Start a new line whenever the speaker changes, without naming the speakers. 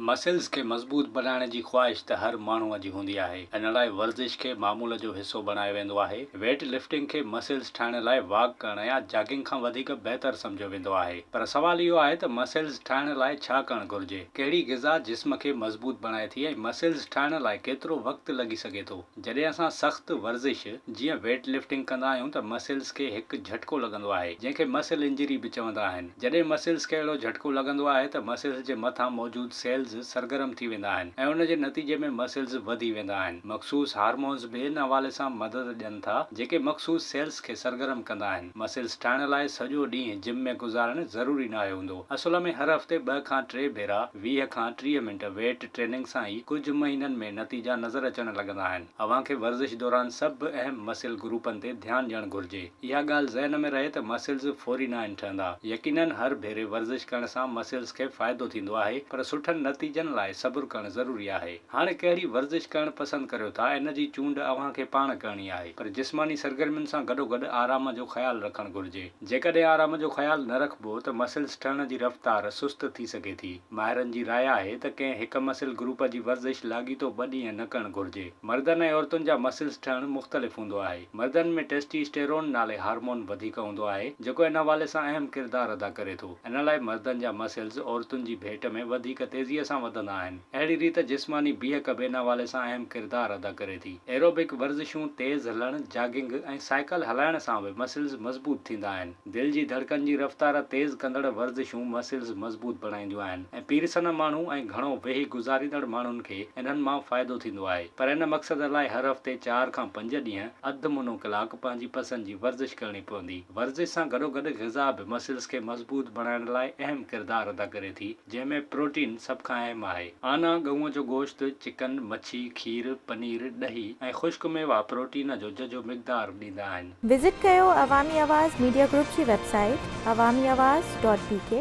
Muscles کي مضبوط بنائڻ جي خواهش ته هر ماڻهوء جي هوندي آهي. ان لاء ورزش کي معمول جو حصو بڻايو ويندو آهي. ويٽ لفٽنگ کي مسلز ٺاهڻ لاء واڪ ڪرڻ يا جاگنگ کان وڌيڪ بهتر سمجهيو ويندو آهي. پر سوال اهو آهي ته مسلز ٺاهڻ لاء ڇا ڪرڻ گهرجي؟ ڪهڙي غذا جسم کي مضبوط بڻائي ٿي ۽ مسلز ٺاهڻ لاء ڪيترو وقت لڳي سگهي ٿو؟ جڏهن اسان سخت ورزش، جيئن ويٽ لفٽنگ ڪندا آهيون ته مسلز کي هڪ جهٽڪو لڳندو آهي، جنهن کي مسل انجري به چوندا آهن. جڏهن مسلز کي اهڙو جهٽڪو لڳندو آهي ته مسلز جي مٿان موجود سيلز سرگرم ٿي ويندا آهن ۽ ان جي نتيجي ۾ مسلز وڌي ويندا آهن. مخصوص هارمونز به ان حوالي سان مدد ڏين ٿا، جيڪي مخصوص سيلز کي سرگرم ڪندا آهن. مسلز ٺاهڻ لاء سڄو ڏينهن جم ۾ گذارڻ ضروري ناهي هوندو. اصل ۾ هر هفتي ٻه کان ٽي ڀيرا 20 کان 30 منٽ ويٽ ٽريننگ سان ئي ڪجهه مهينن ۾ نتيجا نظر اچڻ لڳندا آهن. اوهان کي ورزش دوران سڀ اهم مسل گروپن تي ڌيان ڏيڻ گهرجي. اها ڳالهه ذهن ۾ رهي ته مسلز فوري ناهن ٺهندا. يقينن هر ڀيري ورزش ڪرڻ سان مسلز کي فائدو ٿيندو آهي پر سٺن نتيجن لاء صبر ڪرڻ ضروري آهي. هاڻي ڪهڙي ورزش ڪرڻ پسند ڪريو ٿا ان جي چونڊ اوهان کي پاڻ ڪرڻي آهي پر جسماني سرگرمين سان گڏوگڏ آرام جو خيال رکڻ گهرجي. جيڪڏهن آرام جو خيال نه رکبو ته مسلز ٺهڻ جي رفتار سست ٿي سگهي ٿي. ماهرن جي راء آهي ته ڪنهن هڪ مسل گروپ جي ورزش لاڳيتو ٻه ڏينهن نه ڪرڻ گهرجي. مردن ۽ عورتن جا مسلز ٺهڻ مختلف هوندو آهي. مردن ۾ ٽيسٽي اسٽيرون نالي هارمون وڌيڪ هوندو آهي جيڪو ان حوالي سان اهم ڪردار ادا ڪري ٿو. ان لاء مردن جا مسلز عورتن جي ڀيٽ ۾ وڌيڪ تيزيء سان وڌندا آهن. اهڙي ريت جسماني بيهڪ به ان حوالي سان اهم ڪردار ادا ڪري ٿي. ايروبڪ ورزشون، تيز هلڻ، جاگنگ ۽ سائيڪل هلائڻ سان به مسلز مضبوط ٿيندا آهن. دل جي ڌڙڪن جي رفتار تيز ڪندڙ ورزشون مسلز مضبوط بڻائينديون آهن ۽ پيرسن ماڻهو ۽ گهڻو ويهي گذاريندڙ ماڻهن کي انهن مان فائدو ٿيندو آهي پر ان مقصد لاء هر هفتي چار کان پنج ڏينهن اڌ منو ڪلاڪ پنهنجي پسند جي ورزش ڪرڻي پوندي. ورزش سان گڏوگڏ غذا به مسلز کي مضبوط بڻائڻ لاء اهم ڪردار ادا ڪري ٿي. جنهن ۾ پروٽين سڀ کان اهم آهي. آنا، ڳئون جو گوشت، چڪن، مڇي، کير، پنير، ڏهي ۽ خشڪ ميوا پروٽين جو ججهو مقدار ڏيندا آهن.
وزٽ ڪيو عوامي آواز ميڊيا گروپ جي website Awami Awaz dot B K.